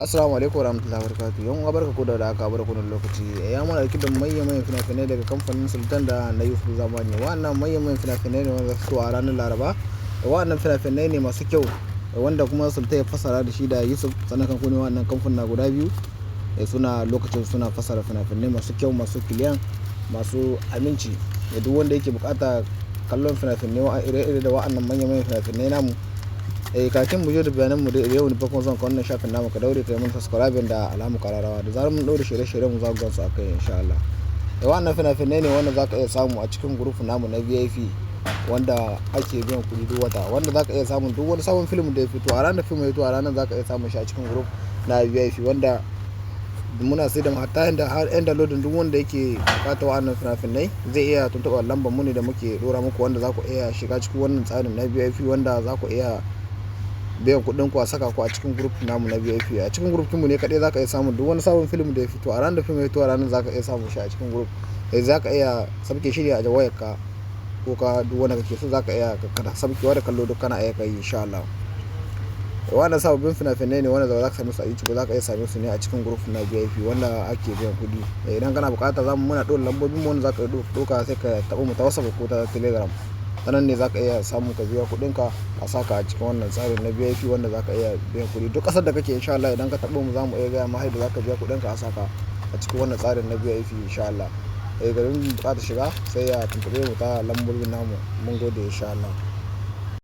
Assalamu alaikum warahmatullahi wabarakatuh. Yan uwa, barka ku da aka barka da lokaci. Ya muna dauke da manyan manyan fina-finai daga kamfanin Sultan da na Yusuf Zamani. Wannan manyan manyan fina-finai ne wanda fito a ranar Laraba. Wannan fina-finai ne masu kyau wanda kuma Sultan ya fasara da shi da Yusuf, sannan kan kune wannan kamfanin guda biyu suna lokacin suna fasara fina-finai masu kyau, masu kiliyan, masu aminci. Duk wanda yake bukata kallon fina-finai ire-ire da wa'annan manyan manyan fina-finai namu. Kafin mu je da bayanan mu da yau ne farkon zuwan ka wannan shafin namu, ka daure ka yi mana subscribe da alamu kararrawa, da zarar mun ɗaure shirye-shiryen mu za ku gansu akai insha Allah. Da wannan fina-finai ne wanda za ka iya samu a cikin group namu na VIP wanda ake biyan kuɗi duk wata, wanda za ka iya samun duk wani sabon film da ya fito a ranar film ya fito a ranar, za ka iya samun shi a cikin group na VIP wanda muna sai da hatta yanda har yan downloading. Duk wanda yake buƙatar wa'annan fina-finai zai iya tuntuɓar lambar mu ne da muke ɗora muku, wanda za ku iya shiga cikin wannan tsarin na VIP, wanda za ku iya biyan kuɗin ku a saka ku a cikin group namu na VIP. A cikin group mu ne kaɗai za ka iya samun duk wani sabon film da ya fito a ranar da film ya fito a ranar, za ka iya samun shi a cikin group. Za ka iya sauke shi ne a wayarka ko ka duk wanda kake so, za ka iya ka saukewa da kallo, duk kana iya kai insha Allah. Wannan sababbin fina-finai ne wanda za ka same su a YouTube, za ka iya same su ne a cikin group na VIP wanda ake biyan kuɗi. Idan kana buƙata, zamu muna ɗora lambobin mu wanda za ka ɗauka, sai ka taɓa mu ta WhatsApp ko ta Telegram. Ta nan ne za ka iya samu ka biya kuɗinka a saka a cikin wannan tsarin na VIP wanda za ka iya biyan kuɗi duk ƙasar da kake insha Allah. Idan ka taɓa mu, za mu iya gaya ma yadda za ka biya kuɗinka a saka a cikin wannan tsarin na VIP insha Allah. Garin buƙatar shiga sai ya tuntuɓe mu ta lambobin namu. Mun gode insha Allah.